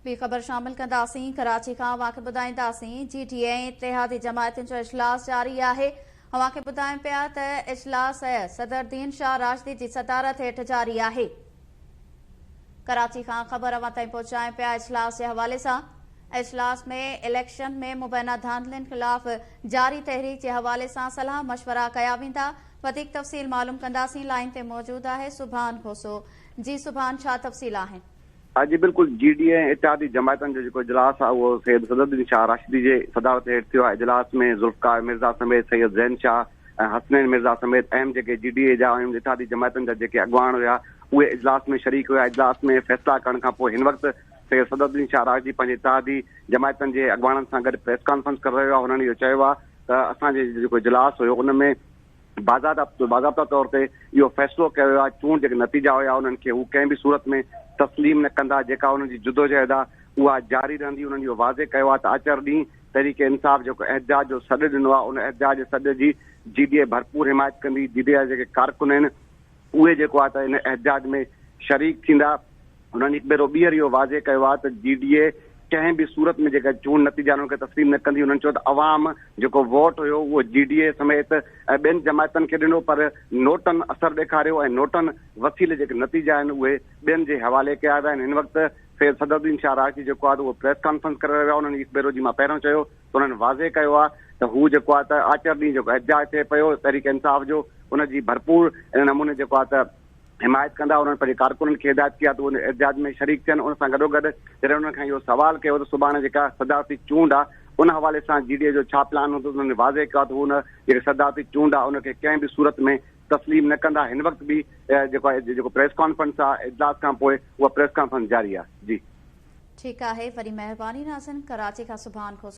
ٻي خبر شامل ڪنداسين ڪراچي کان اوهان کي ٻڌائينداسين جي ڊي اي ۽ اتحادي جماعتن جو اجلاس جاري آهي اوهان کي ٻڌايون پيا ته اجلاس صدر دين شاهه راشدي جي صدارت هيٺ جاري آهي ڪراچي کان خبر اوهان تائين پهچايون پيا اجلاس جي حوالي سان اجلاس ۾ اليڪشن ۾ مبينا ڌانڌلين خلاف جاري تحريڪ جي حوالي سان صلاح مشورا ڪيا ويندا وڌيڪ تفصيل معلوم ڪنداسين لائين تي موجود آهي سبحان کوسو جي سبحان ڇا تفصيل آهن. جي بلڪل جي ڊي اي ۽ اتحادي جماعتن جو جيڪو اجلاس آهي اهو سيد صدرالدين شاهه راشدي جي صدارت هيٺ ٿيو آهي اجلاس ۾ ذوالفقار مرزا سميت سيد زين شاهه ۽ حسنين مرزا سميت اهم جيڪي جي ڊي اي جا ۽ اتحادي جماعتن جا جيڪي اڳواڻ هيا اهي اجلاس ۾ شريڪ هيا اجلاس ۾ فيصلا ڪرڻ کان پوء هن وقت سيد صدرالدين شاهه راشدي پنهنجي اتحادي جماعتن جي اڳواڻن سان گڏ پريس ڪانفرنس ڪري رهيو آهي هنن اهو چيو آهي ته اسان جي جيڪو اجلاس هيو ان ۾ باضابطا طور تي اهو فيصلو ڪيو ويو آهي، چونڊ جيڪي نتيجا هيا انهن کي هو ڪنهن به صورت ۾ تسليم نه ڪندا، جيڪا انهن جي جدوجهد آهي اها جاري رهندي، انهن اهو واضح ڪيو آهي ته آچر ڏينهن تحريڪ انصاف جيڪو احتجاج جو سڏ ڏنو آهي ان احتجاج جي سڏ جي جي ڊي اي ڀرپور حمايت ڪندي، جي ڊي اي جا جيڪي ڪارڪن آهن اهي جيڪو آهي ته ان احتجاج ۾ شريڪ ٿيندا. هنن هڪ ڀيرو ٻيهر اهو واضح ڪيو آهي ته جي ڊي اي ڪنهن به صورت ۾ جيڪا چونڊ نتيجا آهن انهن کي تسليم نه ڪندي. هنن چيو ته عوام جيڪو ووٽ هيو اهو جي ڊي اي سميت ٻين جماعتن کي ڏنو پر نوٽن اثر ڏيکاريو ۽ نوٽن وسيلي جيڪي نتيجا آهن اهي ٻين جي حوالي ڪيا ويا آهن. هن وقت سيد صدرالدين شاهه راشدي جيڪو آهي ته اهو پريس ڪانفرنس ڪري رهيو آهي. انهن هڪ ڀيرو جيئن مان پهريون چيو ته انهن واضح ڪيو آهي ته هو جيڪو آهي ته آچر ڏينهن جيڪو احتجاج ٿئي پيو تحريڪ انصاف جو ان جي ڀرپور ان نموني جيڪو آهي ته حمايت ڪندا، انهن پنهنجي ڪارڪنن کي هدايت ڪئي آهي ته اهي ان احتجاج ۾ شريڪ ٿين، ان سان گڏوگڏ جڏهن انهن کان اهو سوال ڪيو ته سڀاڻي جيڪا صدارتي چونڊ آهي ان حوالي سان جي ڊي اي جو ڇا پلان هوندو ته انهن واضح ڪيو آهي ته هو ان جيڪا صدارتي چونڊ آهي ان کي ڪنهن به صورت ۾ تسليم نه ڪندا، هن وقت به جيڪو آهي جيڪو پريس ڪانفرنس آهي اجلاس کان پوء اها پريس ڪانفرنس جاري آهي جي. ٺيڪ آهي وڏي مهرباني ناظرين ڪراچي کان سبحان کوسو.